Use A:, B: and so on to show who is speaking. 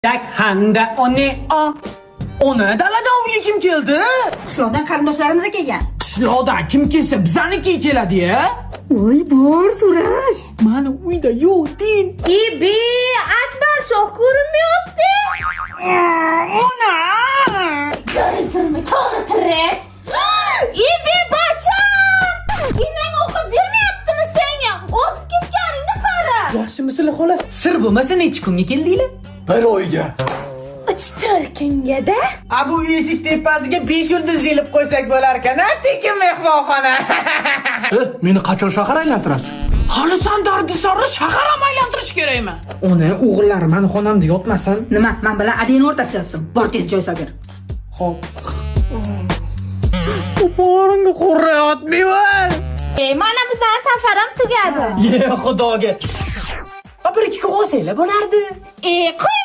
A: Yak handa one o. Ona, daladan uyga kim keldi?
B: Qishloqdan qarindoshlarimiz kelgan.
A: Qishloqdan kim kelsa, bizanikiga keladi ya.
B: Voy, bor so'rash.
A: Mani uyda yo'q din.
C: Ibi, Akbar shoh ko'rinmayapti.
A: Ona!
C: Ko'rinsinmi, to'g'ri tirik. Ibi, bacham! Enang o'qib bermayaptimi senga? O'sib ketganingni qara.
A: Yaxshimisizlar, xola? Sir bo'lmasa, necha kunga keldinglar?
D: Bir oyga.
C: 3-4 kunga-da.
A: A, bu eshik tepasiga 5 yulduz ilib qo'ysak bo'larkan, a, tekin mehmonxona.
D: Meni qachon shahar aylantirasiz?
A: Hali san dardisarni shahar ham aylantirish kerakmi? Ona, o'g'illari mani xonamda yotmasin.
B: Nima, man bilan adangni o'rtasida yotsin. Bor, tez joy solib ber.
A: Xo'p. Qo'pog'imga qo'rayotmayman.
C: E, mana bizning safarim tugadi.
A: Ye, xudoga. A, bir ikki kun qolsanglar bo'lardi.
C: E, qo'y.